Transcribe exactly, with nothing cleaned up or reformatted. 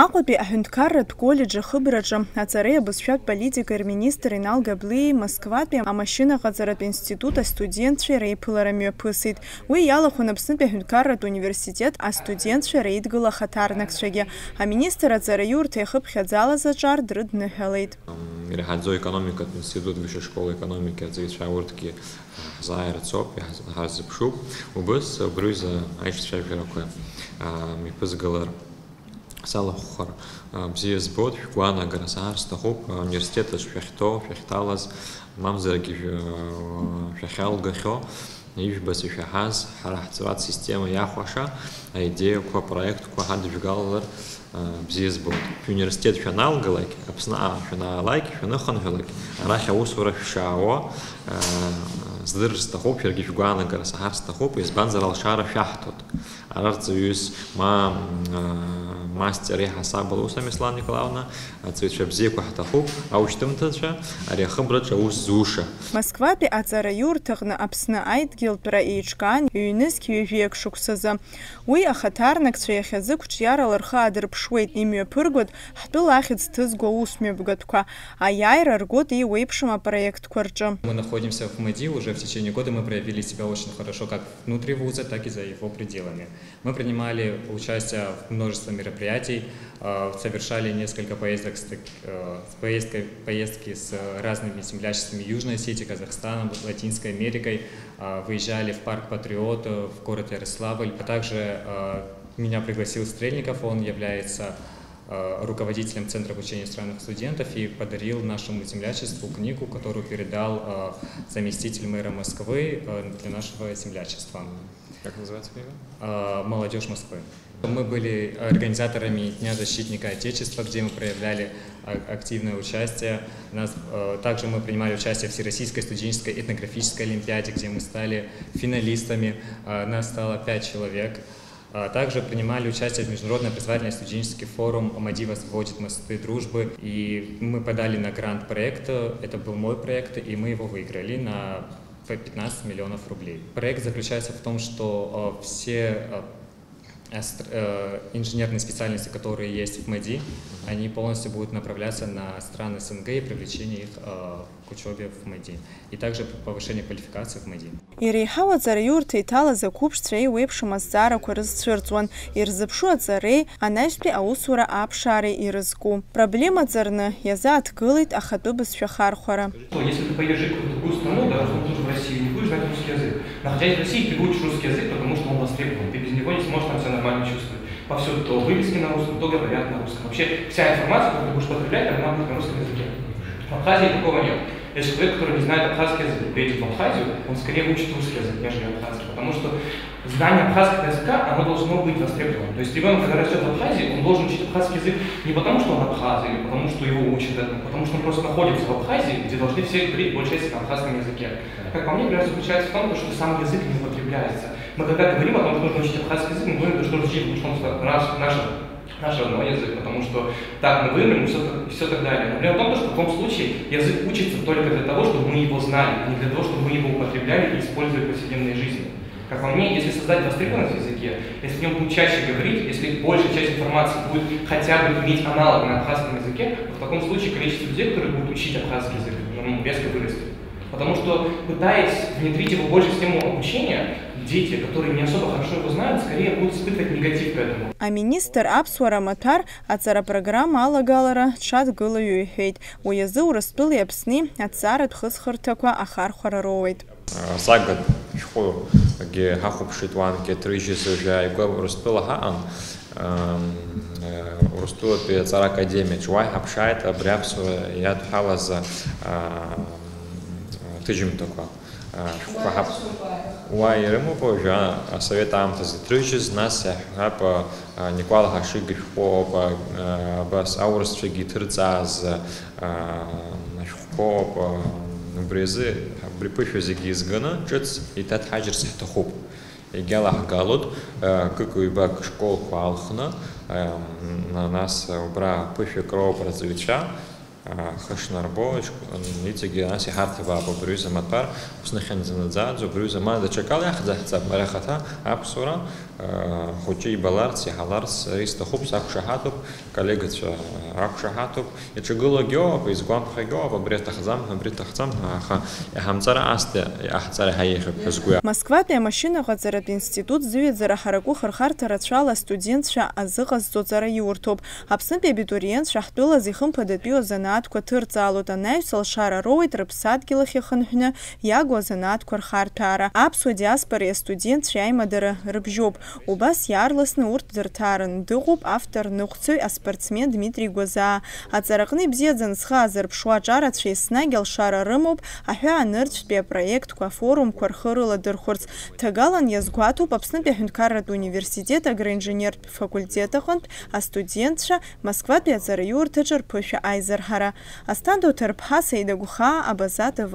Аҟәатәи аҳәынҭқарратә коллеџь ахыбраҿы аҵареи абызшәатә политикеи рминистр Инал Габлиеи Москватәи амашьынаҟаҵаратә институт астудентцәеи реиԥылара мҩаԥысит. Уи иалахәын Аԥснытәи аҳәынҭқарратә университет астудентцәа реидгыла ахаҭарнакцәагьы. Аминистр аҵараиурҭа иахыԥхьаӡалаз аҿар дрыдныҳәалеит. Ираҳаӡоу аекономикатә институт, высшая школа экономики аҵаҩцәа урҭгьы ҳзааирц ауп, иаҳз-, ҳарзыԥшуп. Убыс абри аҩыза аиҿцәажәарақәа, аа, мҩаԥызгалар салахәхар, аа, бзиа збоит, шәгәаанагара саҳар сҭахуп, ауниверситет аҿы шәахьҭоу, шәахьҭалаз, мамзаргьы шәа-, шәахьалгахьоу, ижәбац ишәаҳаз, ҳара ҳҵаратә система иахәаша аидеиақәа, апроектқәа ҳадыжәгалалар, аа, бзиа збоит. Шәуниверситет шәаналгалак, Аԥсны аа шәанаалак, шәаныхынҳәлак, арахь аусура шәшаауа, аа, здырыр сҭахуп, шәаргьы шәгәаанагара саҳар сҭахуп, избанзар, алшара шәаҳҭоит. Ара рҵаҩыс ма, аа, мастер иаҳасаб Луса Мислан Николаевна, аҵаҩцәа бзиақәа ҳҭахуп, аушьҭымҭацәа, ари ахыбраҿы аус зуша. Москватәи аҵараиурҭаҟны Аԥсны аидгьылтәра еиҿкаан ҩнызқь ҩажәеиак шықәсазы. Уи ахаҭарнакцәа иахьазы қәҿиарала рхы аадырԥшуеит, имҩаԥыргоит ҳтәыла ахьӡ ҭызго аусмҩаԥгатәқәа, аиааира ргоит еиуеиԥшым апроектқәа рҿы. Мы находимся в МАДИ, уже в течение года мы проявили себя очень хорошо как внутри вуза, так и за его пределами. Мы принимали участие в множестве мероприятий, э, совершали несколько поездок с так-, э, с поездкой, поездки с разными землячествами Южной Осетии, Казахстаном, Латинской Америкой, э, выезжали в парк Патриот, э, в город Ярославль. А также, э, меня пригласил Стрельников, он является, э, руководителем Центра обучения иностранных студентов и подарил нашему землячеству книгу, которую передал, э, заместитель мэра Москвы, э, для нашего землячества. Как называется книга? Э, «Молодежь Москвы». Мы были организаторами Дня защитника Отечества, где мы проявляли а-, активное участие. Нас, э, также мы принимали участие в Всероссийской студенческой этнографической олимпиаде, где мы стали финалистами. Э, нас стало пять человек. А также принимали участие в международный образовательно-студенческий форум «МАДИ возводит мосты дружбы». И мы подали на грант проекта. Это был мой проект, и мы его выиграли на п-, пятнадцать миллионов рублей. Проект заключается в том, что, э, все, э, астр-, э, инженерные специальности, которые есть в МАДИ, они полностью будут направляться на страны СНГ и привлечение их, э, к учёбе в МАДИ. И также повышение квалификации в МАДИ. Иреиҳау аҵараиурҭа иҭалаз ақәыԥшцәа еиуеиԥшым азҵаарақәа рызцәырҵуан, ирзыԥшу аҵареи анаҩстәи аусура аԥшаареи ирызку. Проблема ҵарны иазааҭгылеит ахатәы бызшәа хархәара. Если ты поедешь жить в другую страну, даже в ту же в Россию, не будешь знать русский язык. Находясь в России, ты выучишь русский язык, потому что он востребован. Ты без него не сможешь там себя нормально чувствовать. Повсюду то вывески на русском, то говорят на русском. Вообще, вся информация, которую ты будешь потреблять, она будет на русском языке. В Абхазии такого нет. Если человек, который не знает абхазский язык, приедет в Абхазию, он скорее выучит русский язык, нежели абхазский. Потому что знание абхазского языка, оно должно быть востребовано. То есть ребёнок, когда растёт в Абхазии, он должен учить абхазский язык не потому, что он абхаз, или потому, что его учат этому, потому что он просто находится в Абхазии, где должны все говорить в большей части на абхазском языке. Как по мне, проблема заключается в том, что сам язык не употребляется. Мы когда говорим о том, что нужно учить абхазский язык, мы говорим, что нужно учить, потому что он наш, наш, наш родной язык, потому что так мы вымрем, и всё так, и всё так далее. Но проблема в том, что в таком случае язык учится только для того, чтобы мы его знали, а не для того, чтобы мы его употребляли и использовали в повседневной жизни. Как по мне, если создать востребованность в языке, если в нём будут чаще говорить, если большая часть информации будет хотя бы иметь аналог на абхазском языке, то в таком случае количество людей, которые будут учить абхазский язык, ну, резко вырастет. Потому что, пытаясь внедрить его больше в систему обучения, дети, которые не особо хорошо его знают, скорее будут испытывать негатив к этому. Аминистр аԥсуара маҭәар аҵара программа алагалара ҽадгылаҩу иҳәеит. Уи азы Урыстәылеи Аԥсни аҭҵааратә хысхырҭақәа ахархәара роуеит. Сагатә шәҟәгьы ҳахәаԥшит, уанкьа ҭрыжьыз уажәы ааигәа Урыстәыла ҳаҟан, ам, э, Урыстәылатәи аҵара академиаҿ. Уа иҳаԥшааит абри аԥсуара иадҳәалаз, ам, ҭыжьымҭақәа. А, шәҟәқәа ҳаԥ-, уа ирымоуп уажәы, а, асовет аамҭазы иҭрыжьыз, нас иаҳҳәап, а, Никәал Ҳашига шәҟәоуп, а, а, абас аурысцәагьы иҭырҵааз, а, ашәҟәқәоуп, а, убри азы, убри ԥышәа зегьы еизганы, ҿыц иҭаҭҳажьырц ҳҭахуп. Иагьалаҳгалоит, а, кык-ҩбак школқәа алхны, а, м, на-, нас убра ԥышәак роуп рҵаҩцәа, Ахы шнарбо, иҵегьы нас иҳарҭабаап абри аҩыза амаҭәар, Аԥсны хьанҭа наӡааӡо, абри аҩыза ма даҽакала иахьӡаҳҵап, ари ахаҭа аԥсуара, хәыҷы ибаларц, иҳаларц, ари сҭахуп, сақәшаҳаҭуп, коллегацәа рақәшаҳаҭуп, иаҿагылогьоуп, изгәамԥхагьоуп, абри аҭахӡам, абри аҭахӡам, аха иҳамҵара асҭа, иҟаҳҵар иаҳа еиӷьуп ҳәа сгәы иаанагоит. Москватәи амашьынаҟаҵаратә институт зыҩаӡара ҳараку хырхарҭа рацәала астудентцәа азыҟазҵо ҵара иурҭоуп. Аԥснытәи абитуриентцәа ҳтәылаз ихымԥадатәиу азанааҭқәа ҭырҵаалоит, анаҩс алшара роуеит рыԥсадгьыл ахь ихынҳәны иагу азанааҭқәа рхарҭәаара. Аԥсуа диаспореи астудентцәеи аимадара рыбжьоуп. Убас иаарласны урҭ дырҭаарын. Дыҟоуп автор ныҟәцаҩ, аспортсмен Дмитри Гәазаа. Аҵараҟны ибзиаӡаны зхы аазырԥшуа аҿарацәа еснагь алшара рымоуп аҳәаанырцәтәи апроектқәа, афорумқәа рхы рыладырхәырц. Ҭагалан иазгәаҭоуп Аԥснытәи аҳәынҭқарратә университет агроинженертә факультет аҟынтә астудентцәа Москватәи аҵараиурҭаҿы рԥышәа аизырҳара. Асҭанда Уҭарԥҳа, Саида Гәхаа, Абаза Т В.